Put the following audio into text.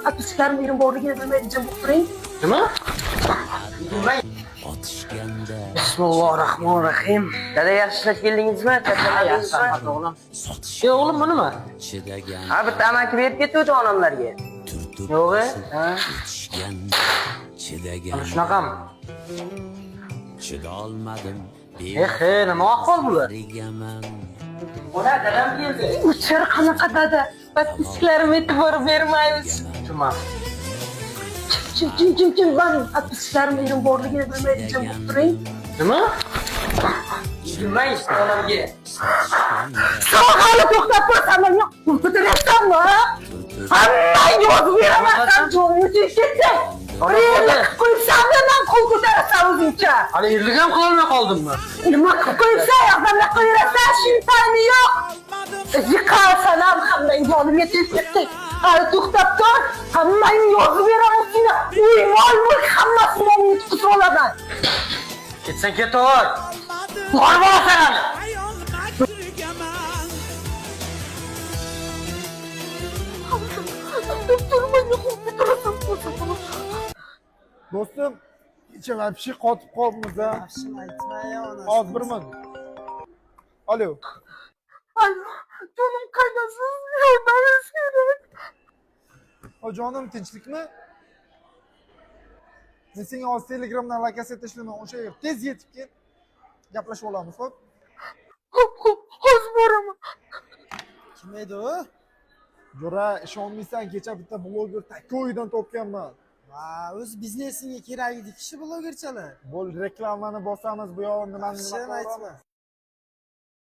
Подписчиklarim erim borligini bilmaydi, jim bo'lib turing. Nima? Bismillahir rohmanir rohim. Dada, yaxshi ishlab keldingizmi? Charchamadingizmi? O'g'lim. E o'g'lim, bu nima? Ha, bitta amaki berib ketuvdi onamlarga. Yo'q, ha? Ana shunaqami? Chidolmadim. Eh, he, nima ahvol bular? Bola, dadam keldi. O'chir, qanaqa dada? Подписчиklarim e'tibor bermaymiz. Tushunmadim. Jim, jim, jim, jim, man подписчиklarim erim borligini bilmaydi, jim bo'lib turing. Nima? Yugurmang onamga. Hali to'xtab tur, san meni ko'taryapsanmi, ha? Hammangga yozib beraman, san jonimni tegib ketdi. Erlik qilib qo'yibsanmi, man qo'l ko'tarasan o'zingcha. Hali erlik ham qilolmay qoldimmi? Nima qilib qo'yibsan, yoqdan qo'yirasan, shintani yo'q. Yiqarsan ham, hammang jonimga tegib ketdi. Hali to'xtab tur, hammangni yozib beraman seni. Uy, mol, mulk hammasini yutqizib olaman. Ketsang ketaver. Borib olasan hali. Do'stim, kecha вообще qotib qolibmiz a. Hozir bir minut. Alo. Alo, jonim, qaydasiz? Yordamingiz kerak. O jonim, tinchlikmi? Men senga hozir Telegramdan lokatsiya tashlayman, o'sha yerga tez yetib kel. Gaplashib olamiz, xo'p? Xo'p, xo'p, hozir boraman. Kim edi u? Jo'ra, ishonmaysan, kecha bitta bloger такой dan topganman. Va, o'z biznesingga kerak edi kishi blogerchalar. Bo'l, reklamani bosamiz, bu yog'ini nimani nima Yaxshi, qilamiz. aytma.